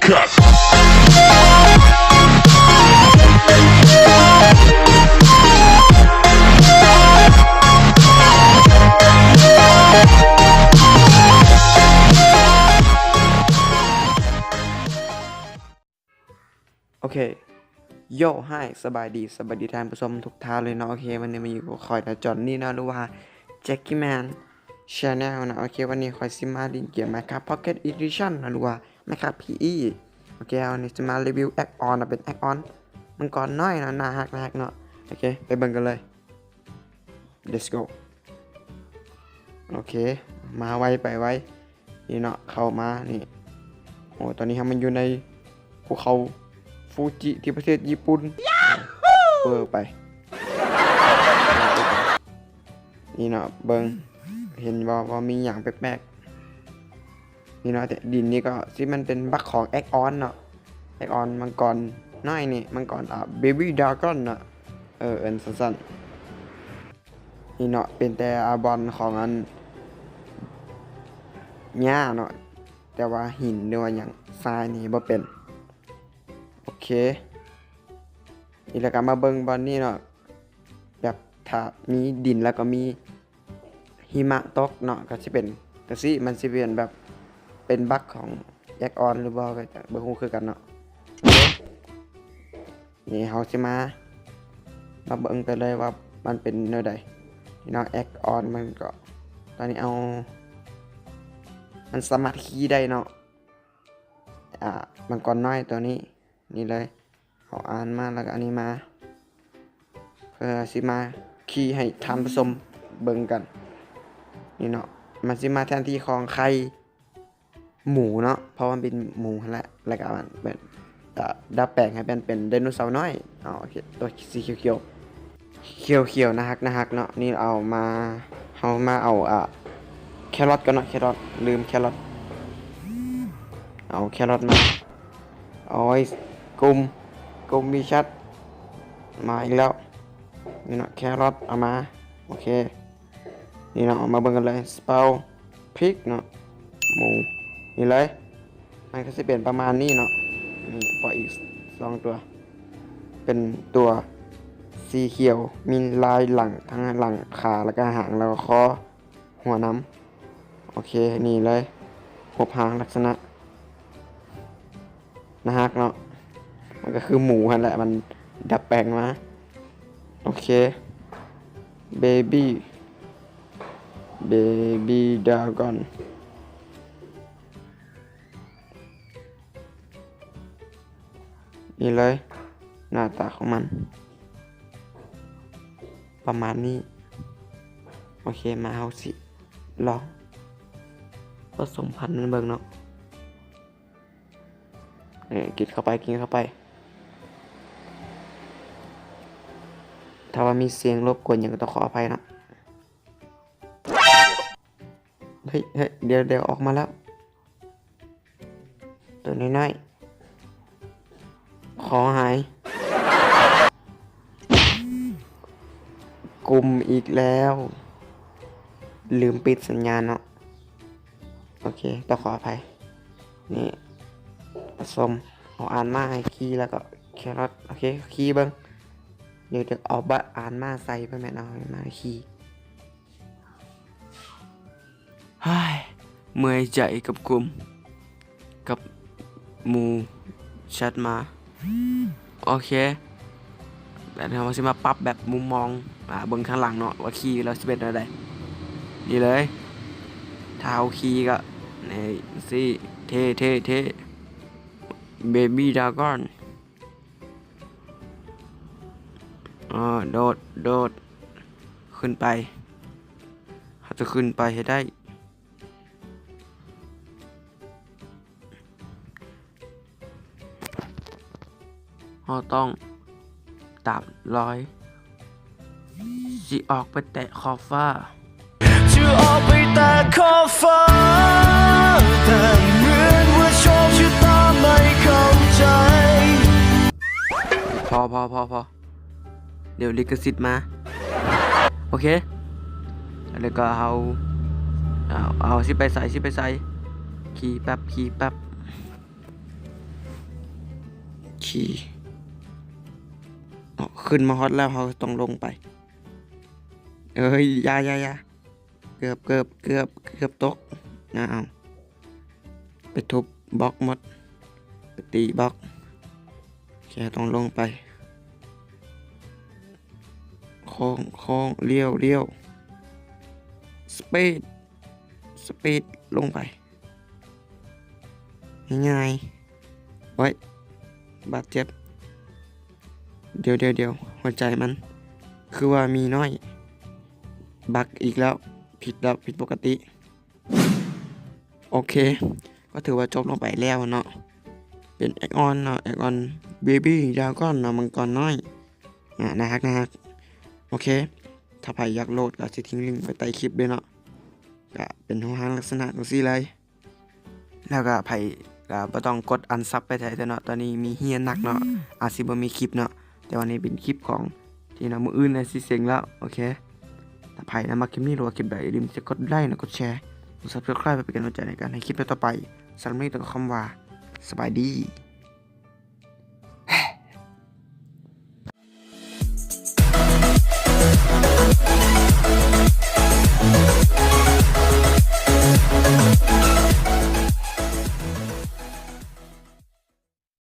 Cut. ໂອເຄ ໂຢ ຮາຍ ສະບາຍດີ ສະບາຍດີທ່ານຜູ້ຊົມທຸກທ່ານເລີຍເນາະ. ໂອເຄ ວັນນີ້ມາຢູ່ກັບຂ້ອຍນະ ຈອນນີ້ເນາະ ຫຼືວ່າ Jackie Man Channel ເນາະ. ໂອເຄ ວັນນີ້ຂ້ອຍຊິມາຫຼິ້ນເກມ Minecraft Pocket Edition ເນາະ ຫຼືວ່າ Minecraft PE. ໂອເຄ ວັນນີ້ຊິມາຣີວິວ add-on ເນາະ ເປັນ add-on ມັງກອນນ້ອຍເນາະ ໜ້າຮັກ ໜ້າຮັກເນາະ. ໂອເຄ ໄປເບິ່ງກັນເລີຍ. Let's go. ໂອເຄ ມາໄວໄປໄວ ນີ້ເນາະ ເຂົ້າມານີ້. ໂອ້ ຕອນນີ້ເຮົາມາຢູ່ໃນພູເຂົາຟູຈິທີ່ປະເທດຍີ່ປຸ່ນ. ເປີໄປ ນີ້ເນາະ ເບິ່ງ ເຫັນບໍ່ວ່າມີຫຍັງແປກໆ ນີ້ເນາະ. ແຕ່ດິນນີ້ກໍຊິແມ່ນເປັນບັກຂອງ add-on ເນາະ add-on ມັງກອນນ້ອຍນີ້ ມັງກອນ ອ່າ Baby Dragon ເນາະ ເອີ ເອີ້ນສັ້ນໆ. ນີ້ເນາະ ເປັນແຕ່ ອ່າ ບ່ອນຂອງອັນຫຍ້າເນາະ ແຕ່ວ່າຫີນ ຫຼືວ່າຫຍັງ ຊາຍນີ້ບໍ່ເປັນ. ໂອເຄ ນີ້ ແລ້ວກໍມາເບິ່ງບ່ອນນີ້ເນາະ ແບບຖ້າມີດິນ ແລ້ວກໍມີຫິມະຕົກເນາະ ກໍຊິເປັນຈັ່ງຊີ້ ມັນຊິເປັນແບບເປັນບັກຂອງ add-on ຫຼືບໍ່ ກໍຈະບໍ່ຮູ້ຄືກັນເນາະ. ນີ້ເຮົາຊິມາ ມາເບິ່ງກັນເລີຍວ່າມັນເປັນແນວໃດເນາະ. add-on ມັນກໍ ຕອນນີ້ເອົາ ມັນສາມາດຂີ່ໄດ້ເນາະ ອ່າ ມັງກອນນ້ອຍຕົວນີ້ ນີ້ເລີຍ ເຮົາອ່ານມາ ແລ້ວກໍອັນນີ້ມາ ເພື່ອຊິມາຂີ່ໃຫ້ທ່ານຜູ້ຊົມເບິ່ງກັນ. ນີ້ເນາະ ມັນຊິມາແທນທີ່ຂອງໄຂ່ ໝູເນາະ ເພາະວ່າມັນເປັນໝູຫັ້ນແຫຼະ ແລ້ວກໍມັນເປັນ ດັດແປງໃຫ້ເປັນ ເປັນໄດໂນເສົານ້ອຍ. ເອົາ ໂອເຄ ຕົວສີຂຽວໆ ຂຽວໆ ໜ້າຮັກ ໜ້າຮັກເນາະ. ນີ້ເອົາມາ ເຮົາມາເອົາ ອ່າ ແຄຣອດກ່ອນເນາະ ແຄຣອດ ລືມແຄຣອດ ເອົາແຄຣອດມາ. ໂອ້ຍ ກຸ່ມ ກຸ່ມມີແຊັດ ມາອີກແລ້ວ ນີ້ເນາະ ແຄຣອດເອົາມາ. ໂອເຄ ນີ້ເນາະ ເອົາມາເບິ່ງກັນເລີຍ ສະເປົາ ພິກເນາະ ໝູ ນີ້ເລີຍ ມັນກໍຊິເປັນປະມານນີ້ເນາະ. ນີ້ ພໍອີກສອງຕົວ ເປັນຕົວສີຂຽວ ມີລາຍຫຼັງ ທັງຫຼັງ ຂາ ແລ້ວກໍຫາງ ແລ້ວກໍຄໍ ຫົວນຳ. ໂອເຄ ນີ້ເລີຍ ຮູບຮ່າງລັກສະນະ ໜ້າຮັກເນາະ ມັນກໍຄືໝູຫັ້ນແຫຼະ ມັນດັດແປງມາ. ໂອເຄ ເບບີ້ ເບບີ້ດຣາກອນ ນີ້ເລີຍ ໜ້າຕາຂອງມັນປະມານນີ້. ໂອເຄ ມາ ເຮົາຊິລອງປະສົມພັນມັນເບິ່ງເນາະ. ເອີ ກິນເຂົ້າໄປ ກິນເຂົ້າໄປ. ຖ້າວ່າມີສຽງລົບກວນຫຍັງກໍຕ້ອງຂໍອະໄພເນາະ. ເຮີ້ຍ ເຮີ້ຍ ດຽວ ດຽວ ອອກມາແລ້ວ ຕົວນ້ອຍໆ ຂໍຫາຍ ກຸ່ມອີກແລ້ວ ລືມປິດສັນຍານເນາະ. ໂອເຄ ຕ້ອງຂໍອະໄພ. ນີ້ ປະສົມ ເອົາອ່ານມາໃຫ້ຂີ່ ແລ້ວກໍແຄຣອດ. ໂອເຄ ຂີ່ເບິ່ງ ດຽວ ດຽວເອົາບາດອ່ານມາໃສ່ ບໍ່ແມ່ນເອົາມາຂີ່. ເຮີ້ຍ ເມື່ອຍໃຈກັບກຸ່ມ ກັບໝູ່ແຊັດມາ. ໂອເຄ ແບບເຮົາຊິມາປັບແບບມຸມມອງ ອ່າ ເບິ່ງທາງຫຼັງເນາະ ວ່າຂີ່ແລ້ວຊິເປັນແນວໃດ. ນີ້ເລີຍ ຖ້າເຮົາຂີ່ກໍນີ້ ຊິເທ່ ເທ່ ເທ່ ເບບີ້ດຣາກອນ. ອໍ ໂດດ ໂດດ ຂຶ້ນໄປ ເຮົາຈະຂຶ້ນໄປໃຫ້ໄດ້. ເຮົາຕ້ອງຕາມລອຍ ຊິອອກໄປແຕະຂອບຟ້າ. ຈະອອກໄປແຕະຂອບຟ້າ ແຕ່ເໝືອນວ່າໂຊກຊະຕາໄມ່ເຂົ້າໃຈ. ພໍ ພໍ ພໍ ພໍ ດຽວລິຂະສິດມາ. ໂອເຄ ແລ້ວກໍເຮົາ ເອົາ ເອົາ ຊິໄປໃສ ຊິໄປໃສ ຂີ່ແປັບ ຂີ່ແປັບ. ຂີ່ ເອົາ ຂຶ້ນມາຮອດແລ້ວ ເຮົາຕ້ອງລົງໄປ. ເອີຍ ຢ່າ ຢ່າ ຢ່າ ເກືອບ ເກືອບ ເກືອບ ເກືອບຕົກ. ອ້າວ ໄປທຸບບລັອກໝົດ ໄປຕີບລັອກ. ໂອເຄ ຕ້ອງລົງໄປ ໂຄ້ງ ໂຄ້ງ ລ້ຽວ ລ້ຽວ ສະປີດ ສະປີດ ລົງໄປ ງ່າຍໆ. ໂອ້ຍ ບາດເຈັບ. ດຽວໆໆ ຫົວໃຈມັນຄືວ່າມີນ້ອຍ ບັກອີກແລ້ວ ຜິດແລ້ວ ຜິດປົກກະຕິ. ໂອເຄ ກໍຖືວ່າຈົບລົງໄປແລ້ວເນາະ ເປັນແອັດອອນເນາະ ແອັດອອນເບບີ້ດຣາກອນເນາະ ມັງກອນນ້ອຍ ອາ ໜ້າຮັກ ໜ້າຮັກ. ໂອເຄ ຖ້າໃຜຢາກໂຫຼດກໍຊິຖິ້ມລິ້ງໄວ້ໃຕ້ຄລິບເດ້ເນາະ. ກະເປັນຮູບຮ່າງລັກສະນະຈັ່ງຊີ້ເລີຍ ແລ້ວກະໃຜກະບໍ່ຕ້ອງກົດອັນຊັບໄປໃສເດີເນາະ. ຕອນນີ້ມີຮຽນໜັກເນາະ ອາດຊິບໍ່ມີຄລິບເນາະ ແຕ່ວ່ານີ້ເປັນຄລິບຂອງທີ່ເນາະ ມື້ອື່ນແລ້ວຊິເສັງແລ້ວ. ໂອເຄ ຖ້າໃຜນະມັກຄລິບນີ້ ຫຼືວ່າຄລິບໃດ ຢ່າລືມທີ່ຈະກົດໄລ ແລະ ກົດແຊ ກົດ Subscribe ເພື່ອເປັນກຳລັງໃຈໃນການເຮັດຄລິບຕໍ່ໆໄປ. ສຳລັບມື້ນີ້ຕ້ອງຂໍຄຳວ່າ ສະບາຍດີ.